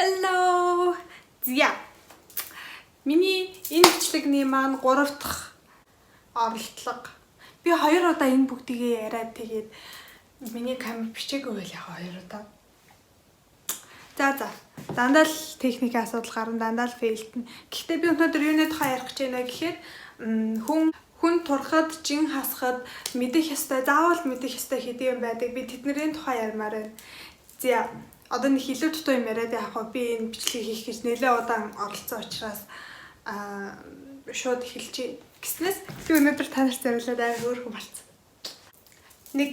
Hello. За. Миний энэ бичлэгний маань 3 дахь оролдлого. Би хоёр удаа энэ бүгдийг яриад, тэгээд миний камер бичээгүй байл яг хоёр удаа. За. Дандаа л техникийн асуудал гарна, дандаа л fail тэн. Гэхдээ би өнөөдөр юуны тухай ярих гэж байна гэхээр хүн хүн турахад, жин хасахад мэдэх ёстой, заавал мэдэх ёстой хэдэн юм байдаг. Би тэдний тухай ярмаар байна. За, одоо нэг илүү дутуу юм яриад явах уу? Би энэ бичлэгийг хийх гэж нэлээд удаан оролцсон учраас шууд эхэлчихье. Гэснээс би өнөөдөр та нарт зориулаад амар хөөрхөн болцсон. Нэг,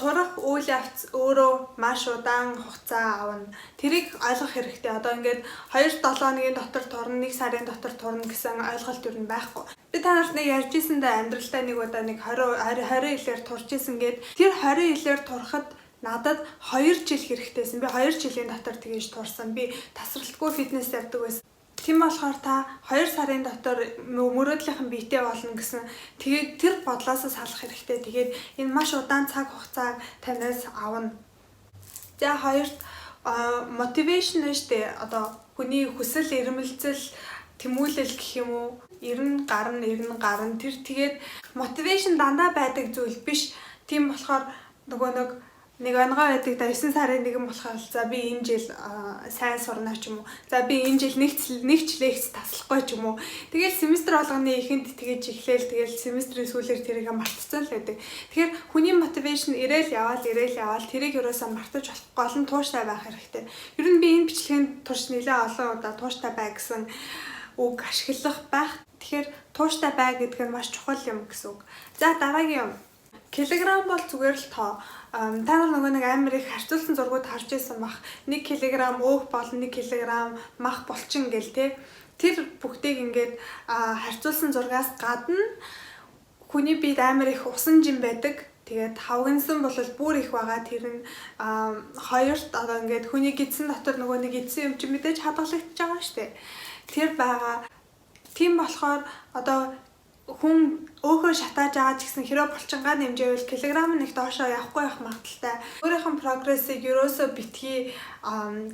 турах үйл явц өөрөө маш удаан хугацаа авна. Тэрийг ойлгох хэрэгтэй. Одоо ингээд 2 7 хоногийн дотор турна, 1 сарын дотор турна гэсэн ойлголт юу нь байхгүй. Би та нарт нэг ярьж ирсэндээ, амьдралдаа нэг удаа нэг 20 20 20 илээр турж исэн гээд, тэр 20 илээр турахад надад 2 жил хэрэгтэйсэн. Би 2 жилийн дотор тэгэж турсан. Би тасралтгүй фитнес явдаг байсан. Тийм болохоор та 2 сарын дотор мөрөөдлийнхэн биетэй болно гэсэн, тэгээд тэр бодлоосоо салах хэрэгтэй. Тэгээд энэ маш удаан цаг хугацааг танаас авна. За, хоёрт motivation нь шүү дээ. Одоо хүний хүсэл эрмэлзэл, тэмүүлэл гэх юм уу? 90 гарна, 90 гарна. Тэр тэгээд motivation дандаа байдаг зүйл биш. Тийм болохоор нөгөө нэг нэг онгой байдаг да, 9 сарын 1 болохоор за би энэ жил сайн сурна ч юм уу. За, би энэ жил нэг нэг ч лекц таслахгүй ч юм уу. Тэгэл семестр болгоны эхэнд тэгэж эхлээл, тэгэл семестрийн сүүлээр тэрийг мартцсан л байдаг. Тэгэхээр хүний motivation ирээл яваал, ирээл яваал, тэрийг ерөөсөө мартаж болохгүй, гол нь тууштай байх хэрэгтэй. Ер нь би энэ бичлэгийн турш нэлээ олон удаа тууштай бай гэсэн үг ашиглах байх. Тэгэхээр тууштай бай гэдэг нь маш чухал юм гэсэн үг. За, дараагийн юм. Килограмм бол зүгээр л тоо. Та нар нөгөө нэг амар их харьцуулсан зургууд харж байсан бах. 1 кг өөх болон 1 кг мах булчин гэл те. Тэр бүгдийг ингээд харьцуулсан зургаас гадна хүний биед амар их усан жим байдаг. Тэгээд хавгинсан бол бүр их байгаа. Тэр нь хоёрт одоо ингээд хүний гэдсэн дотор нөгөө нэг идсэн юм чинь мэдээж хадгалагдаж байгаа шүү дээ. Тэр байгаа. Тийм болохоор одоо хүн өөхөө шатааж байгаа ч гэсэн хэрвээ булчингаа нэмжээвэл килограмм нэг доошоо явахгүй байх магадлалтай. Өөрийнх нь progress ыг ерөөсөө битгий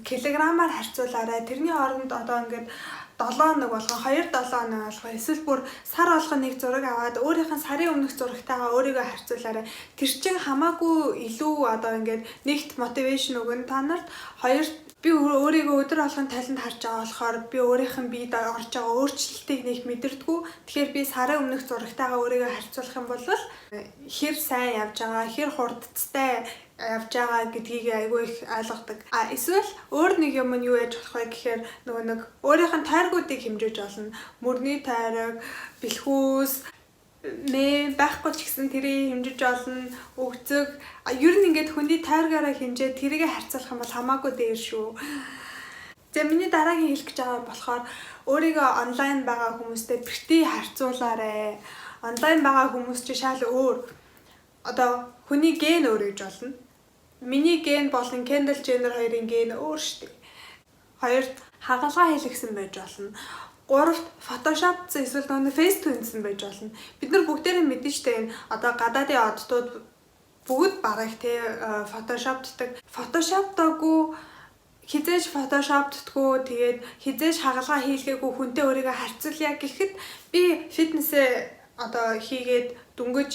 килограммаар харьцуулаарай. Тэрний оронд одоо ингээд 7 хоног болгон, 2 7 хоног болгон, эсвэл бүр сар болгон нэг зураг аваад өөрийнх нь сарын өмнөх зурагтайгаа өөрийгөө харьцуулаарай. Тэр чинь хамаагүй илүү одоо ингээд нэгт motivation өгнө та нарт, хоёрт би өөрийгөө өдөр болгон талент харж байгаа болохоор би өөрийнх нь биед орж байгаа өөрчлөлтийг нэг мэдэрдэггүй. Тэгэхээр би сарын өмнөх зурагтайгаа өөрийгөө харьцуулах юм бол хэр сайн явж байгаа, хэр хурдцтай явж байгаа гэдгийг айгүй их ойлгодог. А эсвэл өөр нэг юм нь юу яаж болох вэ гэхээр нөгөө нэг өөрийнх нь тойргуудыг хэмжиж болно. Мөрний тойрог, бэлхүүс, нэ байхгүй ч гэсэн тэрийг хэмжиж олно. Өгцөг, ер нь ингээд хүний тойргоороо хэмжээ тэрийгэ харьцуулах юм бол хамаагүй дээр шүү. За, миний дараагийн хэлэх гэж байгаа болохоор өөрийгөө онлайн байгаа хүмүүстэй битгий харьцуулаарай. Онлайн байгаа хүмүүс чи шал өөр. Одоо хүний ген өөр гэж болно. Миний ген болон Kendall Jenner хоёрын ген өөр шүү дээ. Хоёрт хагалгаа хийлгэсэн байж болно. Гуравт Photoshop эсвэл нөгөө Facetune-сэн байж болно. Бид нар бүгдээрээ мэднэ штэ, энэ одоо гадаадын оддууд бүгд бараг те Photoshop-ддаг. Photoshop-даагүй, хэзээ ч Photoshop-ддаггүй, тэгээд хэзээ ч хагалгаа хийлгээгүй хүнтэй өөрийгөө харьцуулъя гэхэд би фитнесээ одоо хийгээд дөнгөж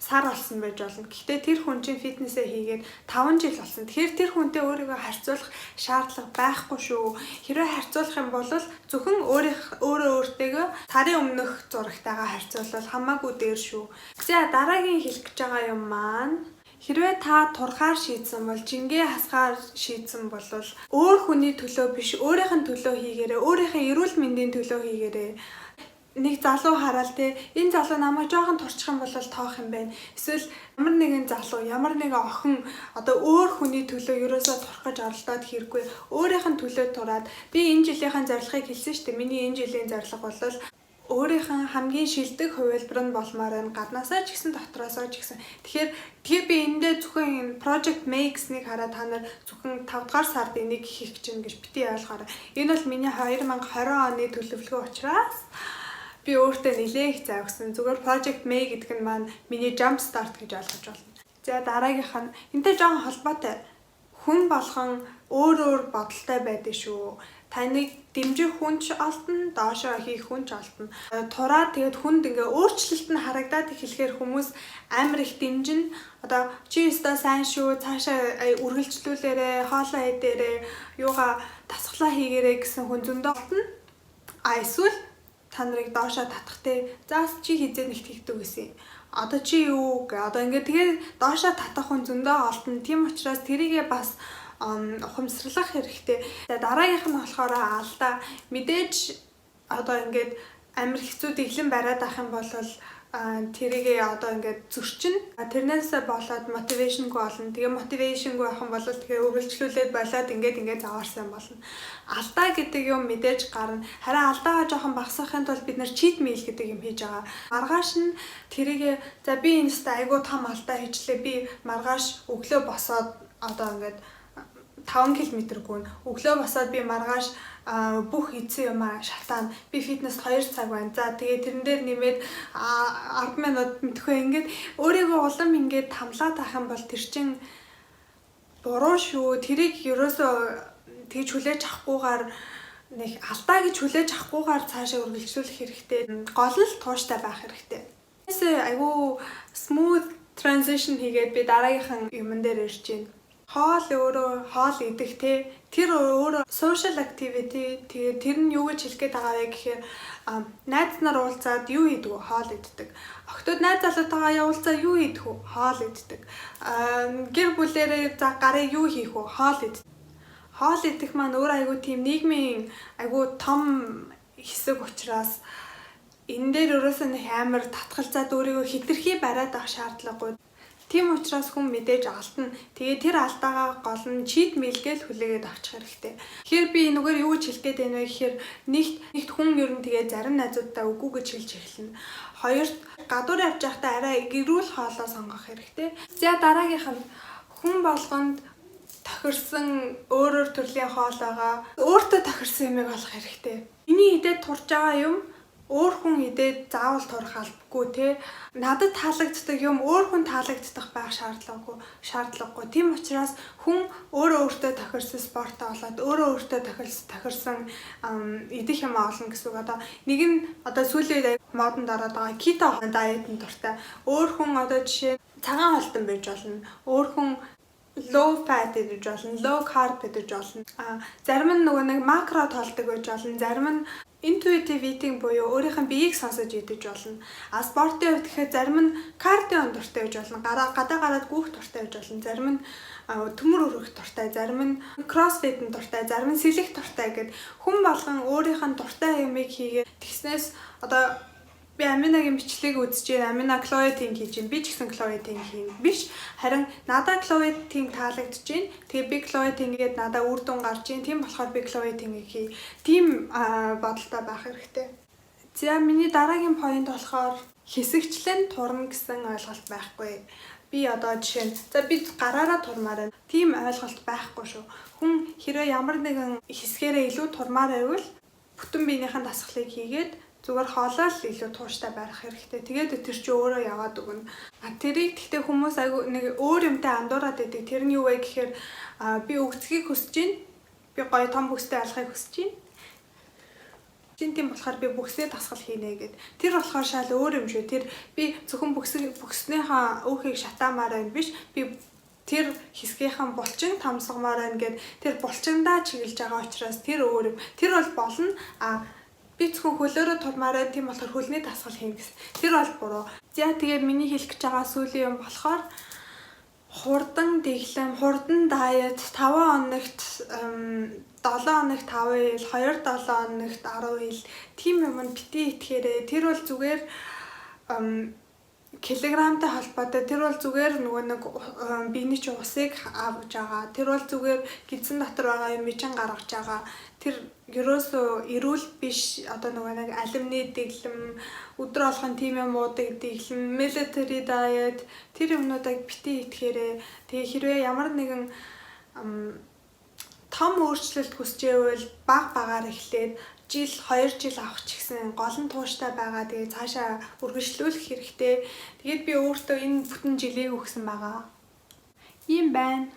сар болсон байж болно. Гэхдээ тэр хүн чинь фитнесээ хийгээд 5 жил болсон. Тэгэхээр тэр хүнтэй өөрийгөө харьцуулах шаардлага байхгүй шүү. Хэрвээ харьцуулах юм бол зөвхөн өөрийнх өөрөө өөртөөгөө сарын өмнөх зурагтайгаа харьцуулбал хамаагүй дээр шүү. За, дараагийн хэлэх гэж байгаа юм маань: хэрвээ та турахаар шийдсэн бол, жингээ хасахаар шийдсэн бол өөр хүний төлөө биш, өөрийнх нь төлөө хийгээрэй. Өөрийнх нь эрүүл мэндийн төлөө хийгээрэй. Нэг залуу хараад те, энэ залуу намайг жоохон турчих юм бол тоох юм байна. Эсвэл ямар нэгэн залуу, ямар нэгэн охин одоо өөр хүний төлөө ерөөсөө турах гэж оролдоод хэрэггүй. Өөрийнх нь төлөө тураад, би энэ жилийнхээ зорилгыг хэлсэн шүү дээ. Миний энэ жилийн зорилго бол өөрийнх нь хамгийн шилдэг хувилбар нь болмоор байна. Гаднаасаа ч гэсэн, дотроосоо ч гэсэн. Тэгэхээр би эндээ зөвхөн энэ Project May гэснийг хараад та нар зөвхөн 5 дугаар сард энийг хийх гэж байна гэж битгий ойлгоорой. Энэ бол миний 2020 оны төлөвлөгөө учраас би өөртөө нэлээд их зай өгсөн. Зүгээр Project May гэдэг нь маань миний jump start гэж ойлгож байна. За, дараагийнх нь энтэй жоохон холбоотой. Хүн болгон өөр өөр бодолтой байдаг шүү. Таныг дэмжих хүн ч олдно, доошоо хийх хүн ч олдно. Тураа тэгээд хүнд ингээ өөрчлөлт нь харагдаад эхлэхээр хүмүүс амар их дэмжин. Одоо чи ёстой сайн шүү, цаашаа үргэлжлүүлээрэ, хоолоо идээрэ, юугаа дасгалаа хийгээрэй гэсэн хүн зөндөө олдно. А эсвэл та нарыг доошоо татах те. Заас чи хизээ нэгт хийгдэг гэсэн. Одоо чи юу гэ одоо ингээд тэгээд доошоо татах хүн зөндөө олдно. Тийм учраас тэрийгээ бас ухамсарлах хэрэгтэй. За, дараагийнх нь болохоор алдаа. Мэдээж одоо ингээд амар хэцүү дэглэм бариад авах юм бол тэрийгээ одоо ингээд зөрчин. Тэрнээсээ болоод motivation гүй болно. Тэгээ motivation гүй байх юм бол тэгээ үргэлжлүүлээд болоод ингээд ингээд заваарсан болно. Алдаа гэдэг юм мэдээж гарна. Харин алдаагаа жоохон багасгахын тулд бид нар cheat meal гэдэг юм хийж байгаа. Маргааш нь тэрийгээ, за, би энэ өстө айгуу том алдаа хийчлээ. Би маргааш өглөө босоод одоо ингээд 5 км гүн. Өглөө босоод би маргааш бүх эзэн юм а шатаана. Би фитнест 2 цаг байна. За, тэгээ тэрэн дээр нэмээд 10 минут мэдхгүй ингээд өөрийгөө улам ингээд тамлаад авах юм бол тэр чин буруу шүү. Тэрийг ерөөсөө тэгж хүлээж авахгүйгээр, нэг алдаа гэж хүлээж авахгүйгээр цаашаа үргэлжлүүлэх хэрэгтэй. Гол нь л тууштай байх хэрэгтэй. Тэсээ айгүй smooth transition хийгээд би дараагийнхан юмн дээр ирж байна. Хоол өөрөө, хоол идэх те, тэр өөрөө social activity. Тэгээ тэр нь юу гэж хэлэх гээд байгаа вэ гэхээр найз нар уулзаад юу хийдэг вэ? Хоол иддэг. Охтууд найз залуутайгаа явуулцаа юу хийдэг вэ? Хоол иддэг. Гэр бүлээрээ за гарыг юу хийх вэ? Хоол иддэг. Хоол идэх маань өөр айгүй тийм нийгмийн айгүй том хэсэг учраас энэ дээр өөрөөсөө нэг амар татгалзаад өөрийгөө хитрхи бариад авах шаардлагагүй. Тийм учраас хүн мэдээж алдна. Тэгээ тэр алдаагаа гол нь cheat meal гээл хүлээгээд авчих хэрэгтэй. Тэгэхээр би энэгээр юу гэж хэлэх гээд байна вэ гэхээр нэгт хүн ер нь тэгээ зарим найзуудтай үгүй гэж хэлж эхэлнэ. Хоёрт, гадуур явж байхдаа арай гэрүүл хоолоо сонгох хэрэгтэй. За, дараагийнх нь хүн болгонд тохирсон өөр өөр төрлийн хоол байгаа. Өөртөө тохирсон юмыг олох хэрэгтэй. Миний идээд турж байгаа юм өөр хүн идээд заавал турах албагүй те. Надад таалагддаг юм өөр хүн таалагдах байх шаардлагагүй. Тийм учраас хүн өөрөө өөртөө тохирсон спортоо олоод, өөрөө өөртөө тохирсон идэх юм олно гэсэн үг. Одоо нэг нь одоо сүүлийн үед модонд ороод байгаа keto diet ын дуртай. Өөр хүн одоо жишээ цагаан хоолтон байж болно. Өөр хүн low fat идэж болно, low carb идэж болно. А зарим нь нөгөө нэг макро тоолдог байж болно. Зарим нь intuitive eating буюу өөрийнх нь биеийг сонсож идэж болно. А спортын хувьд гэхэд зарим нь cardio дуртай байж болно. Гараа гадаа гараад гүйх дуртай байж болно. Зарим нь төмөр өргөх дуртай, зарим нь crossfit дуртай, зарим нь сэлэх дуртай гэд хүн болгон өөрийнх нь дуртай юмыг хийгээд тэгснээс одоо би Аминагийн бичлэгийг үзэж байна. Амина Chloe Ting хийж байна. Би ч гэсэн Chloe Ting хийн. Биш. Харин надад Chloe Ting таалагдж байна. Тэгээ би Chloe Ting-гээд надад үр дүн гарч байна. Тийм болохоор би Chloe Ting-ийг хий. Тийм бодолтой байх хэрэгтэй. За, миний дараагийн point болохоор хэсэгчлэн турна гэсэн ойлголт байхгүй. Би одоо жишээ нь, за, би гараараа турмаар байна. Тийм ойлголт байхгүй шүү. Хүн хэрвээ ямар нэгэн хэсгээрээ илүү турмаар байвал бүтэн биенийхэн дасгалыг хийгээд зүгээр хоолоо л илүү тууштай байх хэрэгтэй. Тэгээд тэр чинь өөрөө яваад өгнө. А тэрийг гэхдээ хүмүүс айгу нэг өөр юмтай андуураад байдаг. Тэр нь юу вэ гэхээр би өгцгийг хүсэж байна. Би гоё том бүстэй алхахыг хүсэж байна. Чин тийм болохоор би бүхсний дасгал хийнэ гэд. Тэр болохоор шал өөр юм шүү. Тэр би зөвхөн бүхснийхаа өөхийг шатаамаар байна биш. Би тэр хэсгийнхэн булчин томсгомоор байна гэд тэр булчиндаа чиглэж байгаа учраас тэр өөр юм. Тэр бол болно. А би зөвхөн хөлөөрөө турмаар байна. Тийм болохоор хөлний дасгал хийнэ гэсэн. Тэр бол буруу. За, тэгээ миний хэлэх гэж байгаа сүүлийн юм болохоор хурдан дэглэм, хурдан diet, 5 хоногт 7 хоногт 5 ил, 2 7 хоногт 10 ил тийм юмд битгий итгээрэй. Тэр бол зүгээр килограмтай холбоотой. Тэр бол зүгээр нөгөө нэг биений чинь усыг авч байгаа. Тэр бол зүгээр гэдсэн дотор байгаа юм чинь гаргаж байгаа. Тэр ерөөсөө эрүүл биш. Одоо нөгөө нэг алимны дэглэм, өдөр болгон тийм юм уудаг дэглэм, military diet, тэр юмнуудыг битгий итгээрэй. Тэгээ хэрвээ ямар нэгэн том өөрчлөлт хүсчээвэл баг багаар эхлээд жил 2 жил авах ч гэсэн гол нь тууштай байгаа. Тэгээ цаашаа үргэлжлүүлэх хэрэгтэй. Тэгээд би өөртөө энэ бүтэн жилийг өгсөн байгаа. Ийм байна.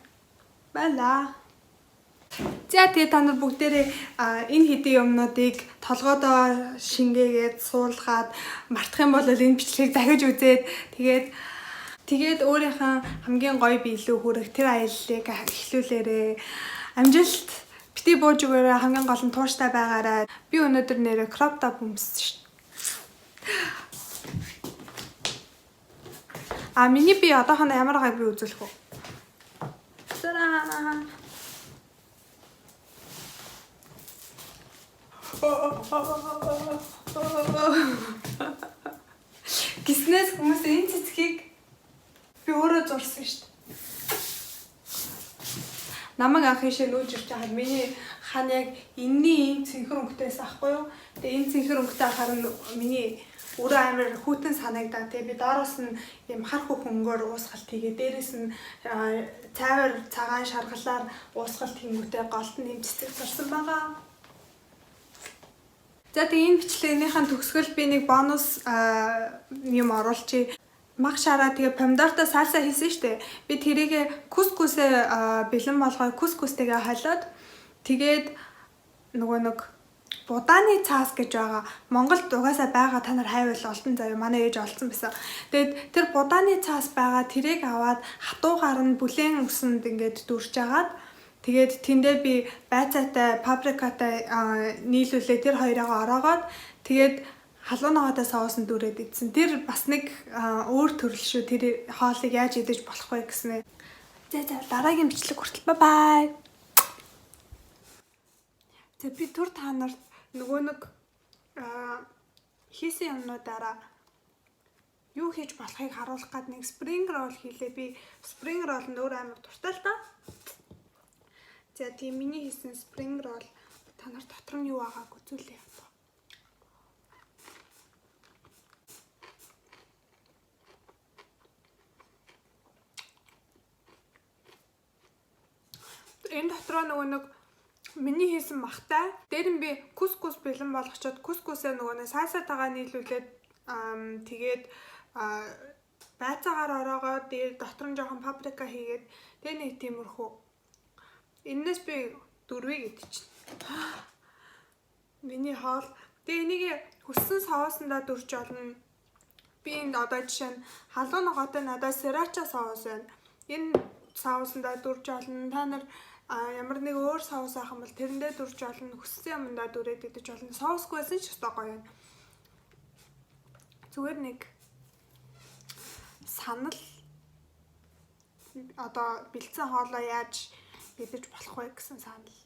Баярлаа. За тэгээ та нар бүгдээрээ энэ хэдийн юмнуудыг толгойдоо шингээгээд суулгаад мартах юм бол энэ бичлэгийг дахиж үзээд тэгээд өөрийнхөө хамгийн гоё биелүү хүрэх тэр аяллыг эхлүүлээрэй. Амжилт. Бити бууж өгөөрэй, хамгийн гол нь тууштай байгаарай. Би өнөөдөр нэрээ crop top өмссөн шүү. А миний би одоохондоо ямар байгааг би үзүүлэх үү? Тараа. Гиснээс хүмүүс энэ цэцгийг би өөрөө зурсан шүү дээ. Намайг анх ийшээ нүүж ирж байхад миний хан яг энэний ийм цэнхэр өнгөтэйс ахгүй юу? Тэгээ энэ цэнхэр өнгөтэй харин миний өрөө амар хүйтэн санагдаа. Тэгээ би доороос нь ийм хар хөх өнгөөр уусгалт хийгээ, дээрээс нь цайвар цагаан шаргалаар уусгалт хийнгүүтээ голд нь ийм цэцэг зурсан байгаа. За тэгээ энэ бичлэгнийхэн төгсгөл би нэг бонус юм оруулчих. Мах шараа тэгээ помидортой сальса хийсэн шүү дээ. Би тэрийг кускусээ бэлэн болгоод кускустэйгээ холиод тэгээд нөгөө нэг будааны цаас гэж байгаа. Монголд угаасаа байгаа, та нар хайвал олдон заяа, манай ээж олцсон байсан. Тэгээд тэр будааны цаас байгаа, тэрийг аваад хатуугаар нь бүлээн үсэнд ингээд дүрж агаад тэгээд тэндээ би байцаатай паприкатай нийлүүлээ, тэр хоёроо ороогоод тэгээд халуун ногоотой соусан дүрээд идсэн. Тэр бас нэг өөр төрөл шүү. Тэр хоолыг яаж идэж болох вэ гэснээр. За за дараагийн бичлэг хүртэл bye bye. За би түр та нарт нөгөө нэг хийсэн юмнуудаараа юу хийж болохыг харуулах гад нэг spring roll хийлээ. Би spring roll-нд өөр амар дуртай л та. За тийм миний хийсэн spring roll та нар дотор нь юу байгааг үзүүлье. Энэ дотроо нөгөө нэг миний хийсэн махтай. Дээр нь би кускус бэлэн болгочоод кускусээ нөгөө нэг сальсатайгаа нийлүүлээд тэгээд байцаагаар ороогоо дээр дотор нь жоохон паприка хийгээд тэгээ нэг тиймэрхүү. Эннээс би 4-ийг идчихнэ. Миний хоол. Тэгээ энийг хүссэн соусандаа дүрж олно. Би энд одоо жишээ нь халуун ногоотой надад sriracha соус байна. Энэ соусандаа дүрж олно. Та нар ямар нэг өөр соус авах юм бол тэрэндээ дүрж олно. Хүссэн юмдаа дүрээд идэж олно. Соусгүй байсан ч өстой гоё юм. Зүгээр нэг санал, одоо бэлдсэн хоолоо яаж идэж болох вэ гэсэн санал.